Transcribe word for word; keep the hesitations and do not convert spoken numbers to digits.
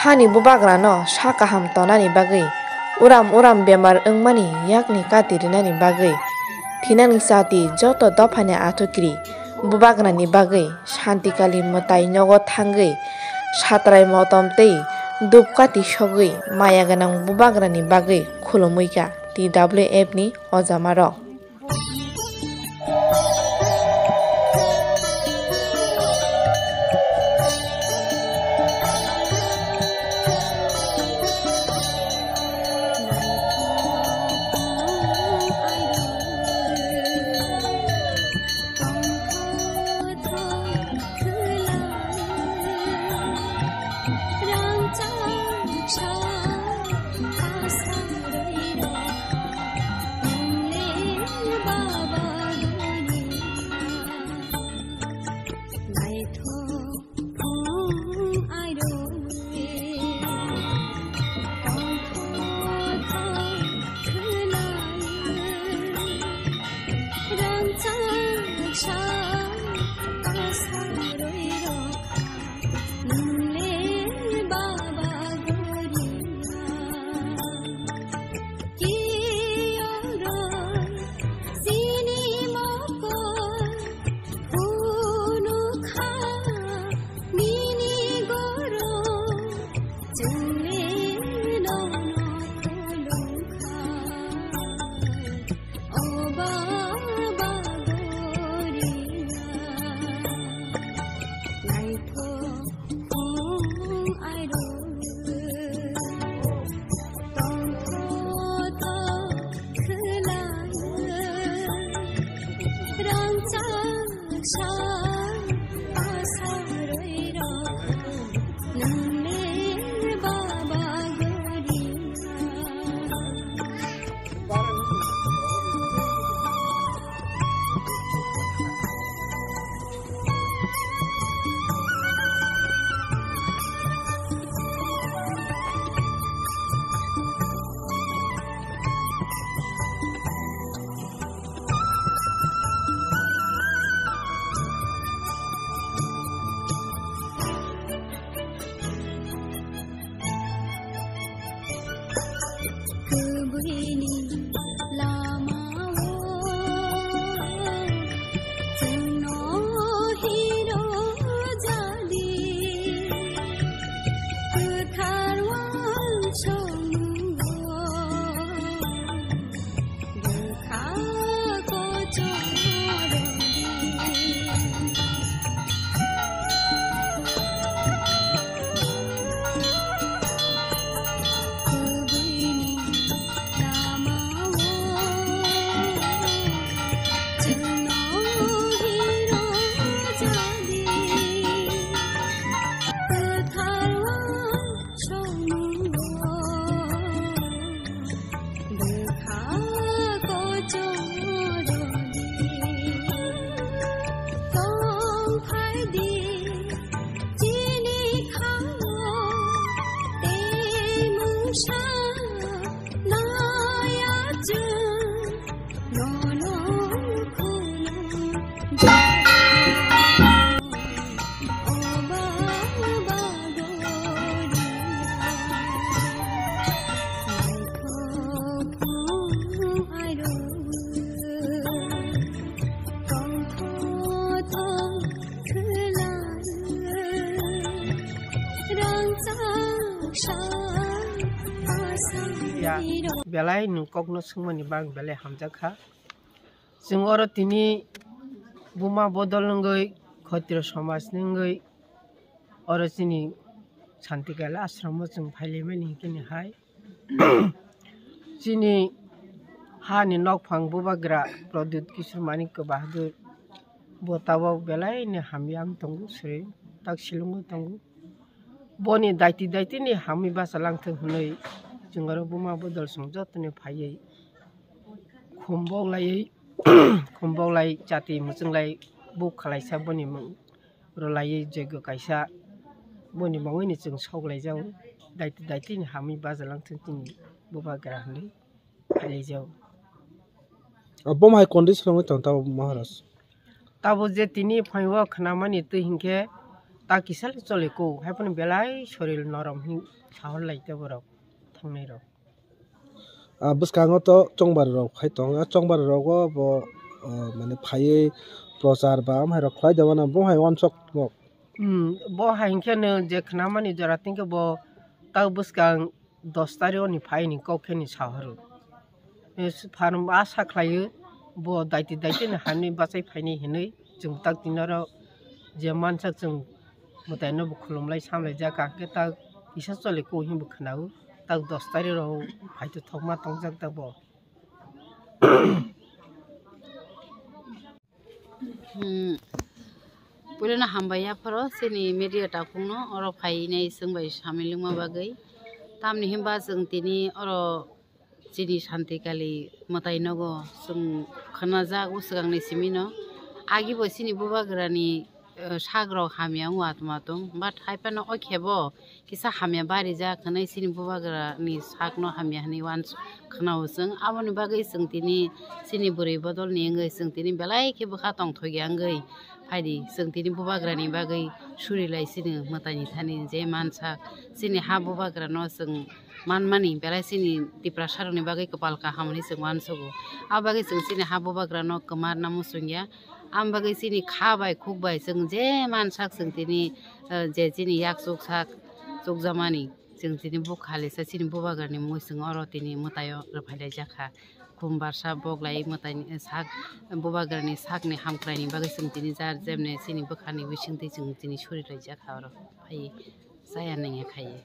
Ani bubagrano sa kaham tonani bagwi, uram uram bemar wngmani yakni kati rinani bagwi, thinani chati joto dophani athukiri bubagrani bagwi Santikali mwtai nogo thangwi satrai motom tei dupkati sogwi maya gwnang bubagrani bagwi khulumwi kha T W F ni ojamarok. Ya, belai nwng kokno swngmani bagwi belai hamjak kha. Chwng oro tini buma bodol wngwi, khotiro somajni wngwi oro chini Santikali ashromo chwng phailaimani hinkhe ni hai. Chini hani nokphang bubagra Pradyut Kishore Manikya Bahadur bo tabok belai ni hamya wng tongo, sri tak silungwi tongo. Boni daiti daiti ni hamwi bacha langthwng hwnwi chwng oro buma bodol chwng jotoni phaiwi khumbok laiwi khumbok lai chati mwchwng lai buk khalaisa boni mung rwlaiwi joigo kaisa boni mungwi ni chwng sok laijao. Daiti daiti ni hamwi bacha langthwng chini bubagra hwnwi phailaijao. Abo hai condition wngwi tong tabo Maharaj. Tabo je tini phaio khnamani twi hinkhe ta kisa le chole ko, hai phano belai sorir norom hin sahor lai te borok thangnai rok. Ah, bwskango to chongbar rok hai tong, ah, chongbar rogo bo, ah, mane phaiwi prochar ba amhai rok khlai da mano bo hai wansok no. Hmm, bo hai hinkhe no je khnamani jora tengkhe bo ta bwskang dos tarikh ni phaini kok khe ni sahoro. Phan a sa khlaio, bo daiti daiti ni hamni bachai phaini hinwi chwng tak dinaro je mansak chwng mwtaino bo khulumlai samlai jak, hwnkhe tak kisa chole ko hinwi bo khwnao, tak dos tarikh rok phaito thokma tongjak tak bo. Hmm. Puilano hambai yapharo chini media takhukno oro phainai chwng bai samilwngma bagwi. Tamni hwnba chwng tini oro chini Santikali mwtai nogo chwng khwnajak o swkangni simino. Agibo chini bubagrani, eh, sakrok hamya wngwi atma tong, but hai phano o khe bo kisa hamya barijak hwnwi chini bubagrani sakno hamya hwnwi uans-, khwnao chwng. Aboni bagwi chwng tini chini bwrwi bodolni wngwi chwng tini belai khe bwkha tongthokya wngwi phaidi. Chwng tini bubagrani bagwi suri lai chini mwtaini thani je mansak chini ha bubagrano chwng manmani belai chini Tiprasarokni bagwi kwpal kaham hwnwi chwng uansugo. Abo bagwi chwng chini ha bubagrano kwmarna muchungya. Ang bagwi chini kha bai khuk bai chwng je mansak chwng tini, eh, je chini yak chuk sak chukjamani chwng tini bukha lisa chini bubagrani mungwi chwng oro tini mwtaio rwphailaijak kha. Khum barsa bok lai mwtaini sak bubagrani sakni hamkraini bagwi chwng tini jar jemne chini bwkhani bisingtwi chwng tini surilaijak kha oro phai chaya nangya khaiwi.